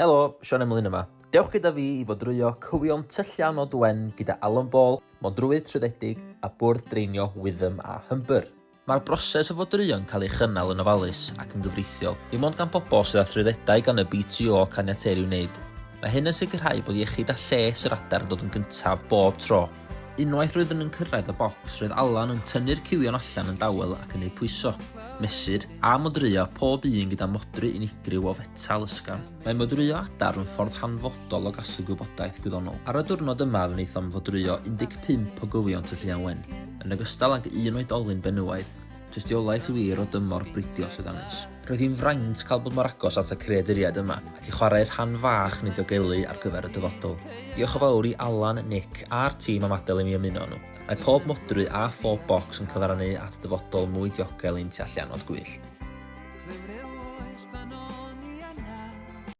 Helo, Siôn Emlyn yma. Dewch gyda fi i fodrwyo cywion tylluanod wen gyda Alan Ball, modrwydd trwyddedig a bwrdd dreinio Witham a Humber. Mae'r broses o fodrwyo'n cael ei chynnal yn ofalus ac yn gyfreithiol, dim ond gan bobl sydd â thrwyddedau gan y BTO caniateir i'w wneud. Mae hyn yn sicrhau bod iechyd a lles yr adar yn dod yn gyntaf bob tro. Unwaith roeddwn yn cyrraedd y bocs, roedd Alan yn tynnu'r cywion allan yn dawel ac yn eu pwyso, mesur, a modrwyo pob un gyda modrwy unigryw o fetal ysgafn. Mae modrwyo adar yn ffordd hanfodol o gasglu gwybodaeth gwyddonol. Ar y diwrnod yma fe wnaethom fodrwyo 15 o gywion tylluan wen, yn ogystal ag un oedolyn benywaidd. Tystiolaeth wir o dymor bridio llwyddiannus. Roedd hi'n fraint cael bod mor agos at y creaduriaid yma ac i chwarae rhan fach yn eu diogelu ar gyfer y dyfodol. Diolch yn fawr i Alan, Nick a'r tîm am adael i mi ymuno â nhw. Mae pob modrwy a phob bocs yn cyfrannu at ddyfodol mwy diogel i'n tylluanod gwyllt.